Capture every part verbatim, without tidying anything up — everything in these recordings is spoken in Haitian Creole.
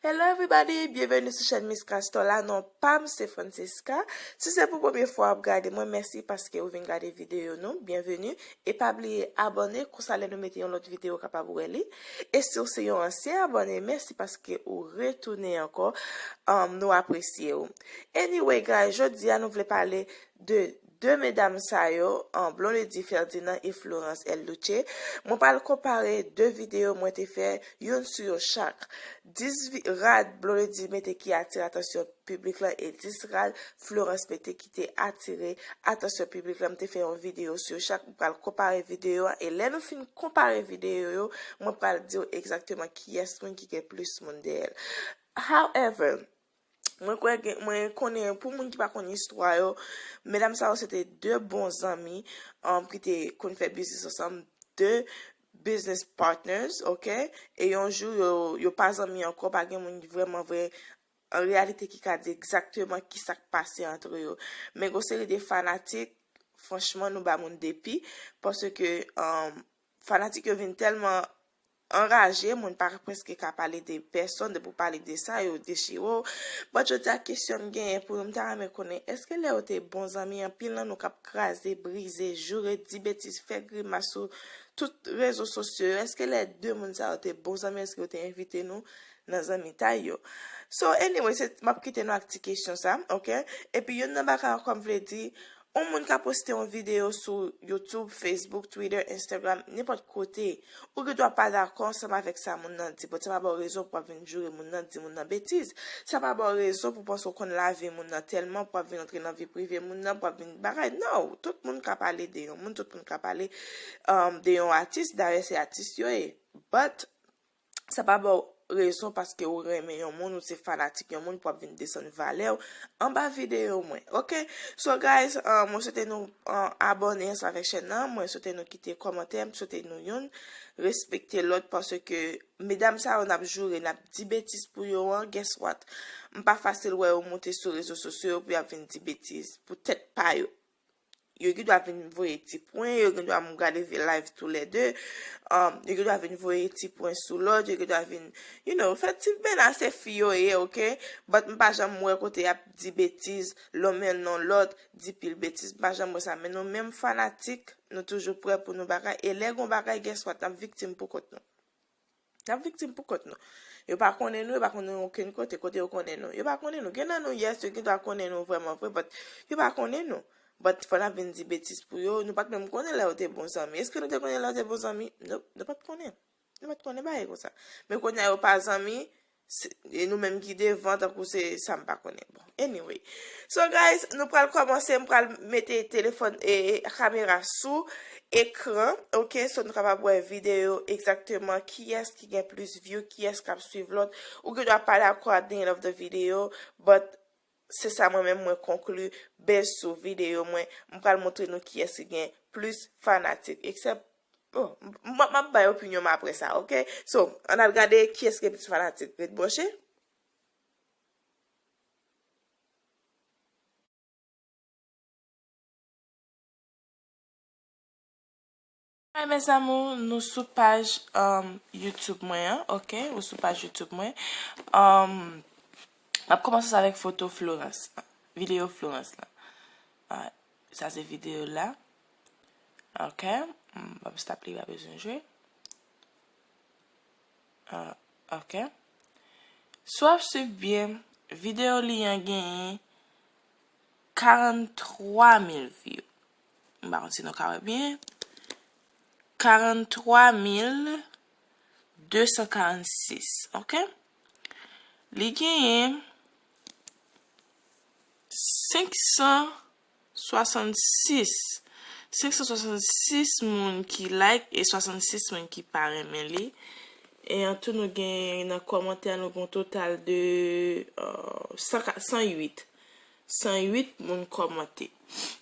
Hello everybody, byenveni sou chèn Miss Castor la, non pa m se Francisca. Si se pou premye fwa w ap gade mwen, mèsi paske ou vin gade videyo nou, byenveni. E pa bliye abòne, konsa lè nou mete yon lòt videyo ou kapab wè li. E si w se yon ansyen abòne, mèsi paske ou retounen ankò, um, nou apresye w. Anyway guys, jodi a nou vle pale de de medam sa yo, an, Blondedy Ferdinand e Florence El Duce. Mwen pral konpare de videyo mwen te fè, youn sou yo chak. Dis vi- rad Blondedy mete ki atire atansyon piblik la e dis rad Florence mete ki te atire atansyon piblik la. M te fè yon videyo sou yo chak. Mwen pral konpare videyo a e lè nou fin konpare videyo yo, mwen pral di w egzakteman kiyès moun ki gen plis moun dèyè l. However, mwen kwè gen, mwen konnen pou moun ki pa konn istwa yo, medam sa yo se te de bon zanmi, um, ki te konn fè biznis ansanm, de business partners, ok? E yon jou, yo, yo pa zanmi ankò, pa gen moun ki vrèman vre, an reyalite, ki ka di egzakteman ki sa k pase antre yo. Men gon seri de fanatik, franchman, nou ba moun depi, paske, um, fanatik yo vin tèlman anraje, moun pa prèske ka pale de pèsonn, depi w pale de sa, yo dechire w. But jodi a, kesyon m genyen pou nou, m ta renmen konnen, èske lè yo te bon zanmi, anpil nan nou k ap kraze, brize, joure, di betiz, fè grimas sou tout rezo sosyo yo, èske lè de moun sa yo te bon zanmi, èske yo te envite nou nan zanmitay yo? So, anyway, se, m ap kite nou ak ti kesyon sa, ok? Epi, youn nan bagay ankò m vle di, yon moun ka poste yon videyo sou YouTube, Facebook, Twitter, Instagram, nenpòt kote. Ou gen dwa pa dakò ansanm avèk sa moun nan di, but sa pa ba w rezon pou w ap vin joure moun nan, di moun nan betiz. Sa pa ba w rezon pou w panse w konn lavi moun nan tèlman pou w ap vin antre nan vi prive moun nan, pou w ap vin bagay. No, tout moun ka pale de yon moun, tout moun ka pale, um, de yon atis, dayè se atis yo ye. But, sa pa ba w rezon paske ou renmen yon moun, ou se fanatik yon moun pou w ap vin desann valè w anba videyo mwen, ok? So guys, uh, mwen swete nou, uh, abòne ansanm avèk chèn nan, mwen swete nou kite kòmantè, mwen swete nou youn respekte lòt paske medam sa yo n ap joure, n ap di betiz pou yo an, guess what? M pa fasil wè yo moute sou rezo sosyo yo pou y ap vin di betiz pou tèt pa yo. Yo gen dwa vin voye ti pwen, yo gen dwa m gade vi-, live toulède. Um, yo gen dwa vin voye ti pwen sou lòt, yo gen dwa vin, you know, fè ti menase fi yo ye, ok? But m pa janm wè kote y ap di betiz, lonmen non lòt, di pil betiz. M pa janm wè sa. Men nou menm fanatik, nou toujou prè pou nou bagay. E lè gon bagay, guess what? N ap viktim pou kont nou. N ap viktim pou kont nou. Yo pa konnen nou, yo pa konnen nou okenn kote, kote yo konnen nou. Yo pa konnen nou. Gen nan nou, yes, yo gen dwa konnen nou vrèman vre, but yo pa konnen nou. But fò n ap vin di betiz pou yo, nou pa t menm konnen lè yo te bon zanmi. Èske nou te konnen lè yo te bon zanmi? Nope, nou pa t konnen. Nou pa t konnen bagay konsa. Men kounye a yo pa zanmi, se, e nou menm ki devan, tankou se sa m pa konnen. Bon, anyway. So, guys, nou pral kòmanse, m pral mete telefòn e, e kamera sou ekran, ok? So, nou kapab wè videyo egzakteman kiyès ki gen plis view, kiyès k ap swiv lòt. Ou gen dwa pa dakò at the end of the video, but se sa mwen menm mwen konkli base sou videyo mwen. M pral montre nou kiyès ki gen plis fanatik. Except, bon, m, m, m ap bay opinyon m apre sa, ok? So, ann al gade kiyès ki gen plis fanatik. Ret branche. Hi, mes amours, nou sou paj, um, YouTube mwen an, ok? Ou sou paj YouTube mwen. Um, m ap kòmanse sa avèk foto Florence la, videyo Florence la. Ah, sa se videyo la. Ok. Hmm, m ap stop li, pa bezwen jwe. Ah, ok. Si w ap swiv byen, videyo li an genyen karannntwa mil view. M pa konn si nou ka wè byen. Karannntwa mil de san karannsis, ok? Li genyen senk san swasannsis, senk san swasannsis moun ki like e swasannsis moun ki pa renmen li. E an tou, nou gen nan kòmantè, nou gen yon total de, euh, san ka, san uit. San uit moun kòmante.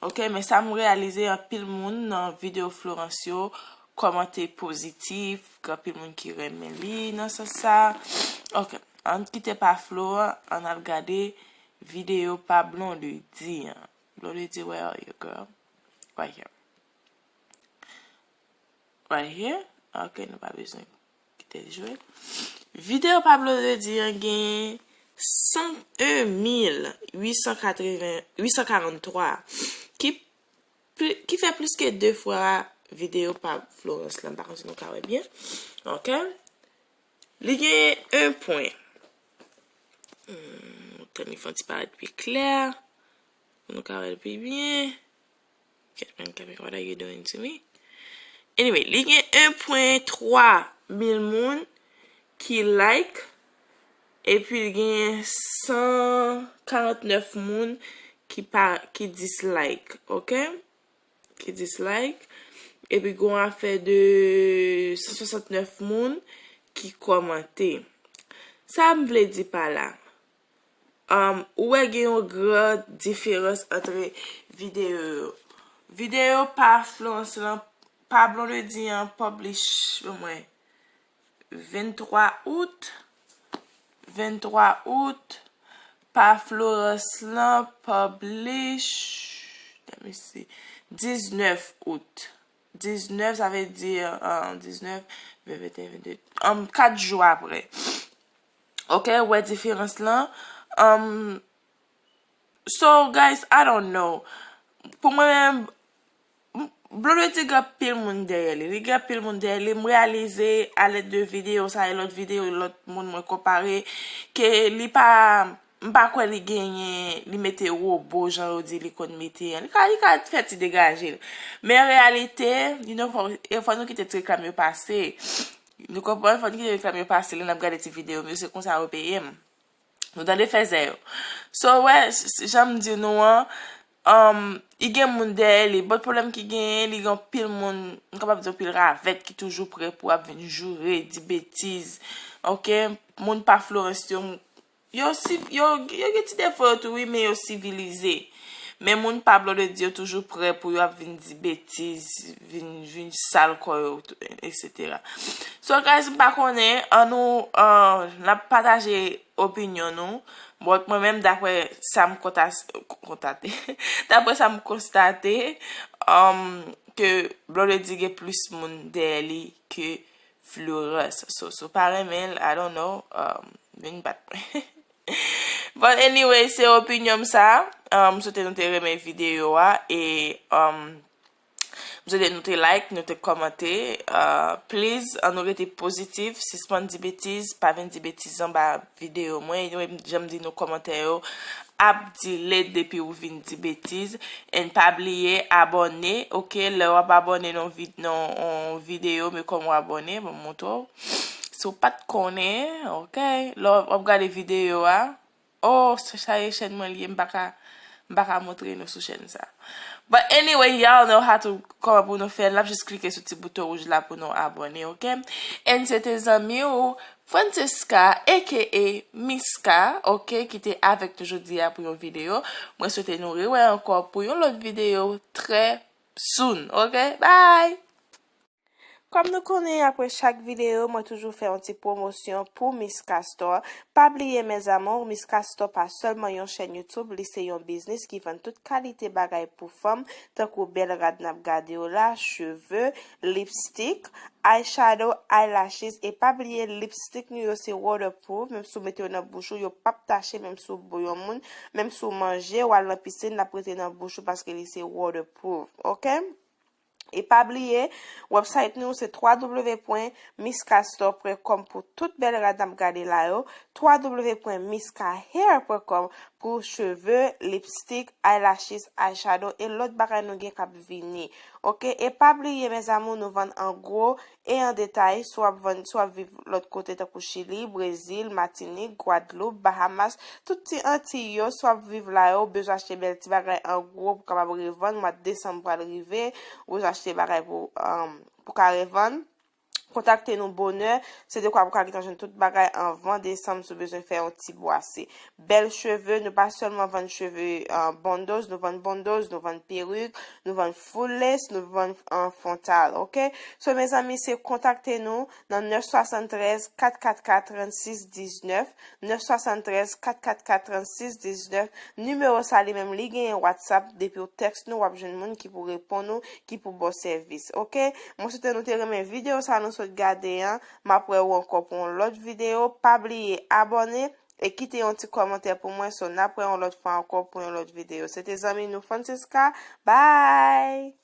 Ok, men sa m reyalize, anpil moun nan videyo Florence yo kòmante pozitif, gen anpil moun ki renmen li nan sans sa. Ok, ann kite pa Flo an, ann al gade videyo pa Blondedy an. Blondedy, where are you, girl? Right here. Right here? Ok, nou pa bezwen kite l jwe. Videyo pa Blondedy an gen san en mil uit san katreven, uit san karanntwa, ki, pli- ki fè plis ke de fwa videyo pa Florence lan. M pa konn si nou ka wè byen. Ok? Li gen en pwen. Hmm, tann li fè yon ti parèt pi klè. Pou nou ka wè l pi byen. Catman, Catman, what are you doing to me? Anyway, li gen en pwen twa mil moun ki like, epi li gen san karantnèf moun ki pa, ki dislike, ok? Ki dislike. Epi gon afè de san swasantnèf moun ki kòmante. Sa m vle di pa la? Um, ou wè gen yon gran diferans antre videyo yo. Videyo pa Florence lan, pa Blondedy an publish, ban mwen, venntwa out. Venntwa out. Pa Florence lan publish, let me see, diznèf out. Diznèf, sa vle di, uh, diznèf, ven, venteyen, vennde, um, kat jou apre. Ok, ou wè diferans lan. Um, so, guys, I don't know. Pou mwen menm, m- Blondedy gen pil moun dèyè li. Li gen pil moun dèyè li. M reyalize, alèd de videyo sa e lòt videyo, lòt moun mwen konpare, ke li pa, m pa kwè li genyen, li mete wobo, jan yo di li konn mete an. Li ka, li ka fè ti degaje l. Men an reyalite, you know, fò, e fò nou kite ti reklam yo pase. Nou konprann, fò n kite reklam yo pase, lè n ap gade ti videyo m yo, se konsa yo peye m. Nou tande fèzè yo. So, wè, s- s- jan m di nou an, um, li gen moun dèyè li. But pwoblèm ki genyen, li gen anpil moun, m kapab di anpil ravèt ki toujou prè pou ap vin joure, di betiz. Ok? Moun pa Florence yo, yo, si- yo, yo gen ti defo yo tou, wi, men yo sivilize. Men moun pa Blondedy yo toujou prè pou yo ap vin di betiz, vin, vin sal kò yo, etsetera. So, guys, m pa konnen, an nou, uh, n ap pataje opinyon nou. But mwen menm, daprè sa m kontas- kontate, daprè sa m konstate, um, ke Blondedy gen plis moun dèyè li ke Florence. So, si w pa renmen l, I don't know, um, vin bat mwen. But anyway, se opinyon m sa. Um, m swete nou te renmen videyo a. E, um, m swete nou te like, nou te kòmante. Uh, please, an nou rete pozitif. Sispann di betiz. Pa vin di betiz anba videyo mwen. Anyway, jan m di nou, kòmantè yo ap delete depi ou vin di betiz. And pa bliye abòne, ok? Lè w ap abòne nan vid- nan yon videyo, men kòman w abòne, ban m montre w. Si w pa t konnen, ok? Lè w ap gade videyo a, oh, sa, sa e chèn mwen li ye, m pa ka, m pa ka montre nou sou chèn sa. But anyway, y'all know how to, kòman pou nou fè. N ap jis klike sou ti bouton wouj la pou nou abòne, ok? And se te zanmi w, Francesca, A K A Miska, ok, ki te avèk nou jodi a pou yon videyo. Mwen swete nou rewè ankò pou yon lòt videyo trè soon, ok? Bye! Kòm nou konnen, apre chak videyo, mwen toujou fè yon ti pwomosyon pou Miska Store. Pa bliye, mes amours, Miska Store pa sèlman yon chèn YouTube, li se yon biznis ki vann tout kalite bagay pou fanm, tankou bèl rad n ap gade yo la, cheve, lipstick, eyeshadow, eyelashes, e pa bliye lipstick nou yo se waterproof, menm si w mete yo nan bouch ou, yo p ap tache, menm si w bo yon moun, menm si w manje, w al nan pisin, l ap rete nan bouch ou paske li se waterproof, ok? E pa bliye, website nou se w w w pwen miskastore pwen kòm pou tout bèl rad n ap gade la yo, w w w pwen miskahair pwen kòm pou cheve, lipstick, eyelashes, eyeshadow e lòt bagay nou gen k ap vini. Ok, e pa bliye, mes amours, nou vann an gwo e an detay, si w ap vann, si w ap viv lòt kote tankou Chili, Brezil, Matinik, Gwadloup, Bahamas, tout ti Antiy yo, si w ap viv la yo, ou bezwen achte bèl ti bagay an gwo pou kapab revann, mwa desanm pral rive, ou bezwen achte bagay pou, um, pou ka revann. Kontakte nou bonè, se dekwa pou ka gentan jwenn tout bagay anvan desanm si w bezwen fè yon ti bwase. Bèl cheve, nou pa sèlman vann cheve, uh, bundles, nou vann bundles, nou vann perik, nou vann full lace, nou vann, uh, frontal, ok? So, mezanmi, se kontakte nou nan nèf swasann trèz, kat kat kat, trannsis diznèf, nèf swasann trèz, kat kat kat, trannsis diznèf. Nimewo sa li menm, li genyen WhatsApp, depi w tèks nou, w ap jwenn moun ki pou reponn ou, ki pou ba w sèvis, ok? Mwen swete nou te renmen videyo sa, nou sot gade an. M ap wè w ankò pou yon lòt videyo. Pa bliye abòne e kite yon ti kòmantè pou mwen. So, n ap wè yon lòt fwa ankò pou yon lòt videyo. Se te zanmi nou Francisca. Bye!